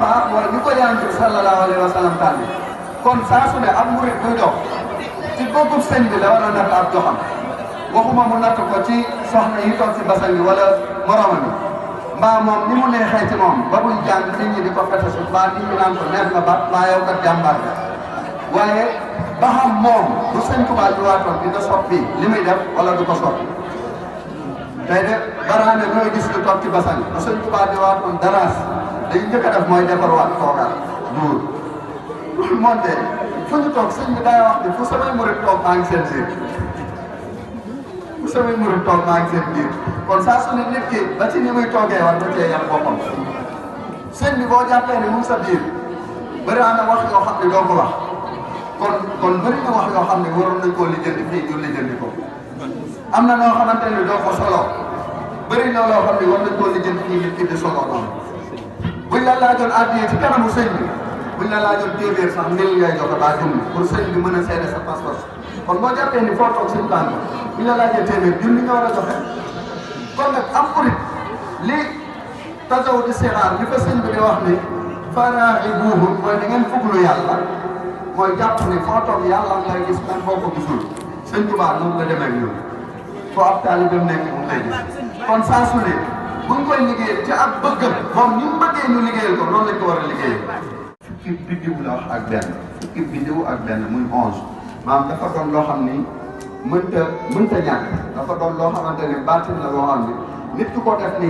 mooy ñu ko yonent bi sallallahu alayhi wa sallam tànn kon saa su ne ab murit buy dox ci bëggub sëñ bi la war a natt ab joxam waxuma mu natt ko ci soxna yi toog ci basan bi wala moromam bi mbaa moom ni mu neexee ci moom ba buy jàng nit ñi di ko fetasu mbaa nit ñi naan ko neex nga ba mbaa yow kat jàmbaar nga waaye ba xam moom du sëñ Tuubaa di waatoon dina soppi li muy def wala du ko soppi tey de baraane ñooy gis lu toog ci basan bi bu sëñ Tuubaa di waatoon daraas dañu njëkk a def mooy defarwaat toogaat duur moom de fu ñu toog sëñ bi day wax ni fu samay murit toog maa ngi seen biir fu samay murit toog maa ngi seen biir kon saa su ne nit ki ba ci ni muy toogee war na cee yar boppam sëñ bi boo jàppee ni mu ngi sa biir bëri na wax yoo xam ne doo ko wax kon bëri na wax yoo xam ne waroon nañ koo lijjanti fii ñu lijjanti ko am na noo xamante ne doo ko solo bëri na loo xam ne war nañ koo lijjanti fii nit ki di solo noonu buñ la laajoon addiya ci kanamu sëñ bi buñ la laajoon téeméer sax mil ngay joxe baa junni pour sëñ bi mën a seede sa passeport kon boo jàppee ni foo toog sëñ baan bi buñ la laajee téeméer junni nga war a joxe kon nag am murit li tasaw di siraar li fa sëñ bi di wax ni faraaxi buubu mooy da ngeen fuglu yàlla mooy jàpp ni foo toog yàlla ngay gis même boo ko gisul sëñ Tuubaa noonu la demee ak ñun foo ab taalibeem nekk mu lay gis kon saa su ne buñ koy liggéeyal ci ak bëggam moom ni mu bëggee ñu liggéeyal ko noonu lañ ko war a liggéeyal. fukki biddiw la wax ak benn fukki biddiw ak benn muy 11 maanaam dafa doon loo xam ni mënta ñàkk dafa doon loo xamante ne baatin la loo xam ni nit ku ko def nii